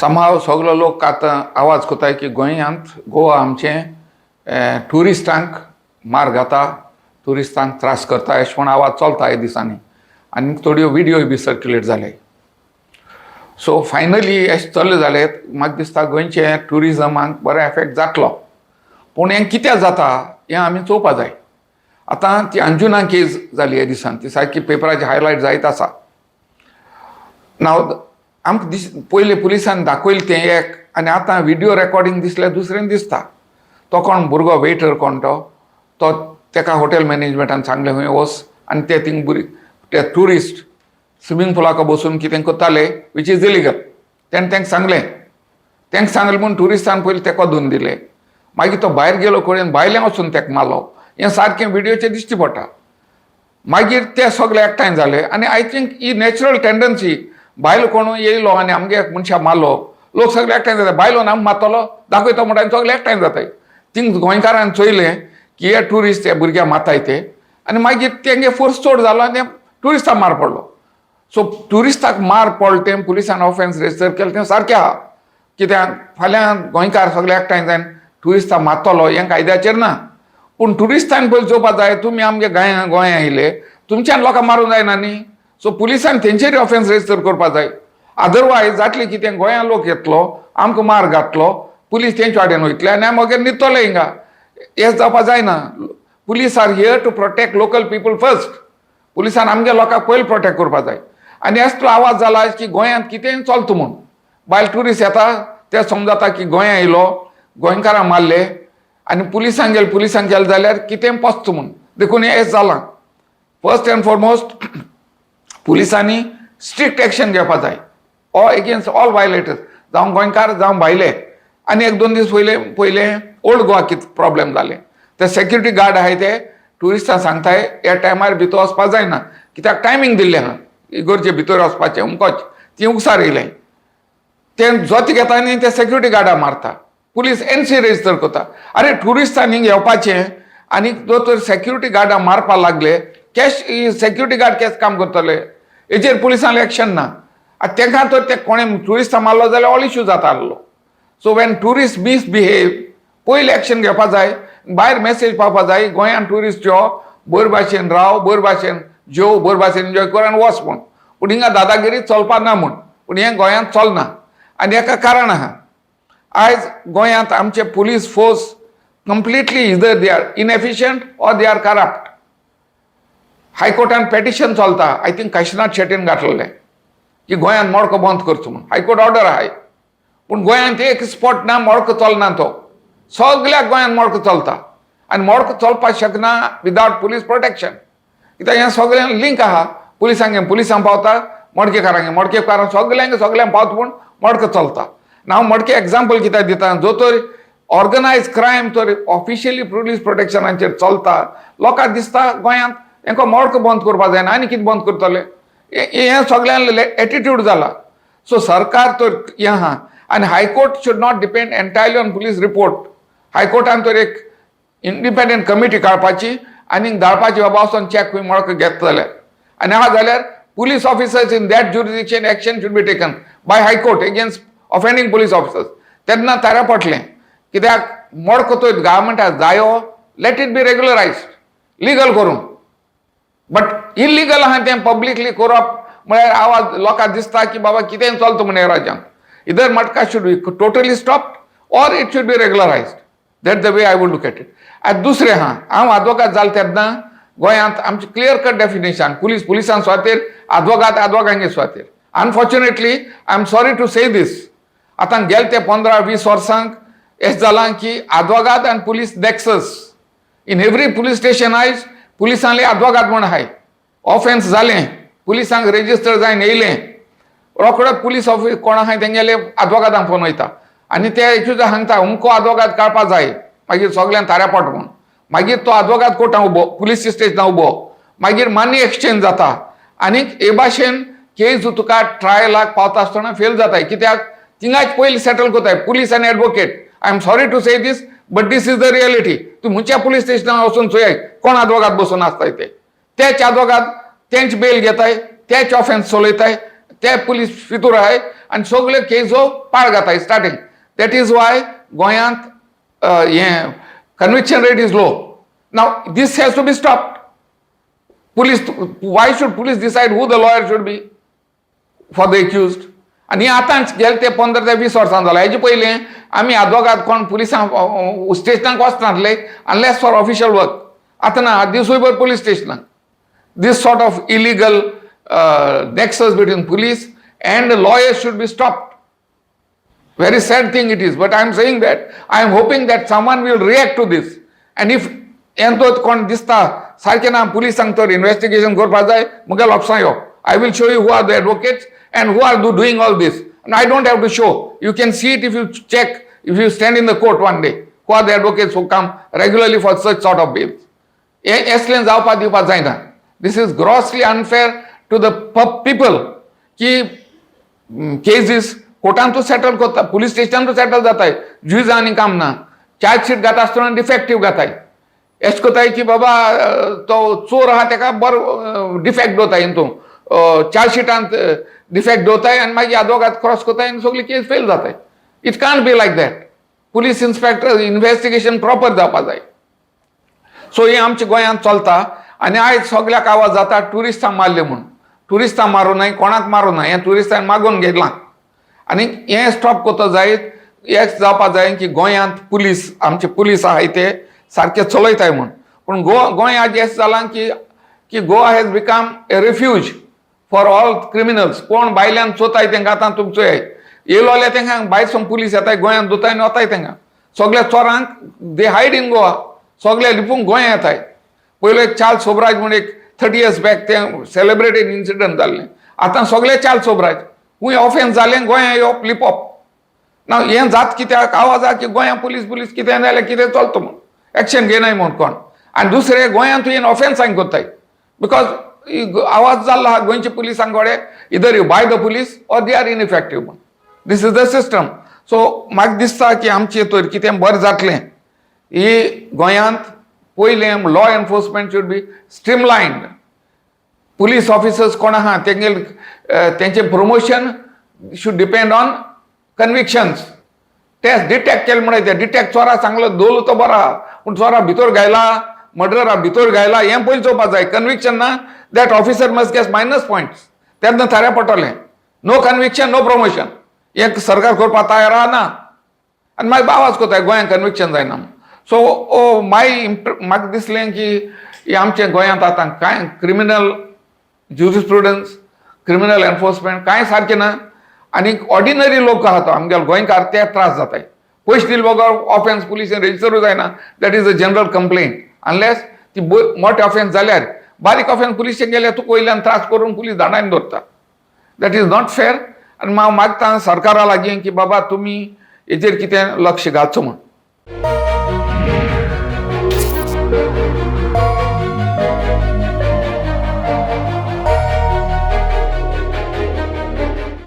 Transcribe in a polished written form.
समाव सगलो लोक आतां आवाज कोताय की गोंयांत, गोवा आमचें ट्युरिस्टांक मार घाता, ट्युरिस्टांक त्रास करता, अशें म्हण आवाज चलता ह्या दिसांनी आनी थोड्यो विडियोय बी सर्क्युलेट जाले. सो फायनली अशें चल्लें जाल्यार म्हाका दिसता गोंयचें ट्युरिजमाक बरो एफेक्ट जातलो. पूण हें कित्याक जाता हें आमी चोवपा जाय. आतां ती अंजुना केस जाली ह्या दिसान, ती सारकी पेपराचे हायलायट जायत आसा. नाव आमकां दीस पयलीं पुलिसान दाखयलें तें एक आनी आतां विडियो रेकॉर्डिंग दिसल्यार दुसरें दिसता. तो कोण भुरगो वेटर कोण तो तो तेका हॉटेल मॅनेजमेंटान सांगलें खंय वच आनी ते थिंग बुरी ते ट्युरिस्ट स्विमींग पुलाक बसून कितें करताले, which is illegal. तेणें तांकां सांगलें. तांकां सांगलें म्हूण ट्युरिस्टान पयलीं तेका धरून दिले. मागीर तो भायर गेलो कडेन भायल्यान वचून तेका मारलो. हें सारकें विडियोचेर दिश्टी पडटा. मागीर ते सगळे एकठांय जाले आनी I think he natural tendency, भायलो कोण येयलो आनी आमगे मनशाक मारलो, लोक सगळे एकठांय जाता. बायलो आम मारतलो दाखयतो म्हणटा आनी सगळे एकठांय जाताय. थिंग गोंयकारान चोयलें की हे ट्युरिस्ट हे भुरग्याक मारताय ते आनी मागीर तेंगे फोर्स चड जालो आनी ट्युरिस्टाक मार पडलो. सो ट्युरिस्टाक मार पडलो तें पुलिसान ऑफेन्स रेजिस्टर केलें तें सारकें आहा. कित्याक फाल्यां गोंयकार सगळे एकठांय जावन ट्युरिस्टाक मारतलो हें कायद्याचेर ना. पूण ट्युरिस्टान पयलीं चोवपा जाय, तुमी आमगे गोंया गोंया येयले, तुमच्यान लोकांक मारूंक जायना न्ही. सो पुलिसान तेंचेर ऑफेन्स रेजिस्टर करपा जाय. अदरवायज जातलें कितें, गोंया लोक येतलो, आमकां मार घातलो, पुलीस तेंचे वाटेन वयतले आनी आमी मागीर न्हिदतले हिंगा. हें जावपा जायना. Police are here to protect local people first. पुलिसान आमगे लोकांक पयलीं प्रोटेक्ट करपा जाय. आनी असलो आवाज जाला की गोंयांत कितेंय चलता म्हूण. बायल ट्युरिस्ट येता ते समजता की गोंया येयलो, गोंयकारां मारले आनी पुलिसांक गेले, पुलिसांक गेले जाल्यार कितेंय पचता म्हूण. देखून हें जालां. फर्स्ट अँड फॉरमोस्ट पुलिसांनी स्ट्रिक्ट एक्शन घेवपा जाय ऑ एगेन्स्ट ऑल वायलेटर्स, जावं गोंयकार जावं भायले. आनी एक दोन दीस पयले पयलें ओल्ड गोवा कितें प्रॉब्लेम जालें, ते सेक्युरिटी गार्ड आहाय ते ट्युरिस्टां सांगताय ह्या टायमार भितर वचपा जायना, कित्याक टायमींग दिल्लें आहा इगोर्जे भितर वचपाचें अमकोच. ती उक्सार येयलें, ते जोती घेता आनी ते सेक्युरिटी गार्डा मारता. पुलीस एनसी रेजिस्टर करता. अरे, ट्युरिस्टांनी येवपाचें आनी जो तर सेक्युरिटी गार्डा मारपाक लागले, कॅश सेक्युरिटी गार्ड केस काम करतले? हेजेर पुलिसांक एक्शन ना. आतां तेंकां तर ते कोणें ट्युरिस्टां मारलो जाल्यार ऑल इश्यू जाता आहलो. सो when tourist misbehave, पयलीं एक्शन घेवपा जाय. भायर मॅसेज पावपा जाय, गोंयान ट्युरिस्ट यो, बरे भाशेन राव, बरे भाशेन जेव, बरे भाशेन एन्जॉय कर आनी वच म्हूण. पूण हिंगा दादागिरी चलपा ना म्हूण. पूण हें गोंयांत चलना आनी हेका कारण आहा. आयज गोंयांत आमचे police force completely either they are inefficient or they are corrupt. हायकोर्टान petition चलता, I think Kashinath शेटीन घातलेलें की गोंयांत मडको बंद करचो म्हूण. हायकोर्ट ऑर्डर आहाय, पूण गोंयांत एक स्पॉट ना मडको चलना तो. सगल्याक गोंयांत मडको चलता आनी मडको चलपाक शकना विदावट पुलीस प्रोटेक्शन, कित्याक हें सगळें लिंक आहा. पुलिसांक पुलिसांक पावता, मडकेकारांक मडकेकारांक, सगल्यांक सगल्यांक पावता, पूण मडको चलता ना. हांव मडके एग्जाम्पल कित्याक दिता? जो तर ऑर्गनायज क्रायम तर ऑफिशियली पुलीस प्रोटेक्शनाचेर चलता, लोकांक दिसता गोंयांत हेंका मडको बंद करपाक जायना आनी कितें बंद करतले. हें सगळ्यांक एटिट्यूड जाला. सो सरकार तर हें आहा आनी High Court should not depend entirely on police report. हायकोर्टान तर एक इंडिपेंडंट कमिटी काडपाची आनी धाडपाची, बाबा वचोन चॅक खंय मडको घेता जाल्यार. आनी आहा जाल्यार police officers in that jurisdiction, action should be taken by High Court against offending police officers. तेन्ना तारा पडलें, कित्याक मडको तो गव्हर्मेंटाक जायो, let it be regularised legal करून. बट इलिगल आहा तें पब्लिकली करप म्हळ्यार आवाज लोकांक दिसता की बाबा कितें चलता म्हण ह्या राज्यांत. Either matka should be totally stopped or it should be regularised. That the way I would look at it. आनी दुसरें आहा, हांव आदवोगाद जालें तेन्ना गोंयांत आमची क्लियर कट डेफिनेशन, पुलीस पुलिसां सुवातेर, आदवोगाद आदवोगांगे सुवातेर. Unfortunately, I am sorry to say this, आतां गेले ते 15-20 वर्सांक एशें जालां की आदवोगाद आनी police nexus in every police station. आयज पुलिसांले आदवोगाद म्हण आहाय. ऑफेन्स जालें, पुलिसांक रेजिस्टर जायन येयलें, रोखडो पुलीस ऑफिस कोण आहाय तेंगेले आदवोगादांक फोन वयता आनी ते एक्युजा सांगता, अमको आदवोगाद काडपा जाय. मागीर सगल्यांक ताऱ्या पट म्हूण. मागीर तो आदवोगाद कोर्टां उबो, पुलीस स्टेशनां उबो, मागीर मनी एक्सचेंज जाता आनीक हे भाशेन केस तुका ट्रायलाक पावता आसतना फेल जाताय, कित्याक थिंगाच पयलीं सेटल करताय पुलीस आनी advocate. I am sorry to say this, but this is the reality. तूं खंयच्या पुलीस स्टेशनार वचून चोयाय, कोण आदवोगाद बसून आसताय ते. तेच आदवोगाद तेंच बेल घेताय, तेच ऑफेन्स चलयताय. ते पुलीस फितूर आहाय आनी सगळे केजो पाळ घाताय स्टार्टींग. That is why गोंयांत हें conviction rate is low. Now this has to be stopped. Police, why should police decide who the lawyer should be for the accused? आनी आतांच गेले ते 15 ते 20 वर्सां जालां. हेजे पयलीं आमी आदवोगाद कोण पुलिसांक स्टेशनाक वचनासले अनलेस फॉर ऑफिशियल वर्क. आतां ना, दिसूयभर police स्टेशनाक. This sort of illegal nexus between police and lawyers should be stopped. Very sad thing it is, but I am saying that I am hoping that someone will react to this. And if हें कोण दिसता सारकें ना, पुलिसांक तर investigation करपा जाय, मुगेल ऑफिसां यो. I will show you who are the advocates and who are doing all this. And I don't have to show, you can see it if you check, if you stand in the court one day, who are the advocates who come regularly for such sort of bails. हे असलें जावपा दिवपा जायना. This is grossly unfair to the people की kgs कोर्टांतूच settle करता, police स्टेशनांतूच settle जाताय. जुइजा आनी काम ना. चार्जशीट घाता आसतना डिफेक्टीव घाताय. एश कोताय की बाबा तो चोर आहा, तेका बरो डिफेक्ट दवरताय, हितून चार्जशीटांत डिफेक्ट दवरताय आनी मागीर आदवोगाद क्रॉस कोताय आनी सगळी केस फेल जाताय. It can't be like that. Police inspector investigation proper जावपा जाय. सो हें आमच्या गोंयांत चलता आनी आयज सगल्याक आवाज जाता ट्युरिस्टांक मारले म्हूण. ट्युरिस्टांक मारूं न्हय, कोणाक मारूं ना. हें ट्युरिस्टांक मागून घेतलां आनी हें स्टॉप करता जायत. हें जावपा जाय की गोंयांत पुलीस, आमचे पुलीस आहाय ते सारके चलयताय म्हूण. पूण गोवा, गोंय आज एशें जालां की Goa has become a refuge for all criminals. कोण भायल्यान चोताय तेंकां, आतां तुमचो येयलो जाल्यार तेंकां भायर सून पुलीस येताय, गोंयांत दोताय आनी वताय तेंकां. सगल्या चोरांक they hide in Goa. सगळे लिपूंक गोंया येताय. पयलो एक चार्ल्स सोबराज म्हूण एक 30 इयर्स बॅक तें सेलिब्रेटेड इन्सिडंट जाल्लें. आतां सगळे चार्ल्स सोबराज. खूंय ऑफेन्स जालें, गोंया येवप, लिपप ना. हें जात कित्याक? आवाज आहा की गोंया पुलीस पुलीस कितें जाल्यार कितें चलता म्हूण एक्शन घेनाय म्हूण कोण. आनी दुसरें, गोंयांत तुवें ऑफेन्सांक करताय because आवाज जाल्लो आहा गोंयच्या पुलिसांक कडेन, either you buy the police or they are ineffective म्हूण. This is the system. So म्हाका दिसता की आमचें तर कितें बरें जातलें ही गोंयांत, पयलें law enforcement should be streamlined. Police officers कोण आहा तेंगेल तेंचें promotion should depend on convictions. ते डिटेक्ट केलें म्हणून ते डिटेक्ट चोरा सांगलो दोलो तो बरो आहा, पूण चोरा भितर घायला, मर्डरा भितर घायला, हें पयलीं चोवपा जाय. कन्विक्शन ना, that officer must get minus points. तेन्ना थाऱ्या पडटलें. No conviction, no promotion. हें सरकार करपाक तयार आहा ना. आनी मागीर आवाज कोताय गोंयांत कन्विक्शन जायना. सो ओ माय म्हाका दिसलें की हें आमच्या गोंयांत आतां कांय क्रिमिनल ज्युरिस्प्रुडन्स, क्रिमिनल एनफोर्समेंट कांय सारकें ना. आनी ऑर्डिनरी लोक आहा तो आमगेले गोंयकार, ते त्रास जाताय. पयशे दिले बगर ऑफेन्स पुलिसेन रजिस्टरूय जायना. That is a general complaint, unless ती मोठे ऑफेन्स जाल्यार. बारीक ऑफेन्स पुलिसेन गेल्यार तुका वयल्यान त्रास करून पुलीस धाडायन दवरता. That is not fair. आनी हांव मागता सरकारा लागीं की बाबा, तुमी हेजेर कितें लक्ष घालचो म्हूण.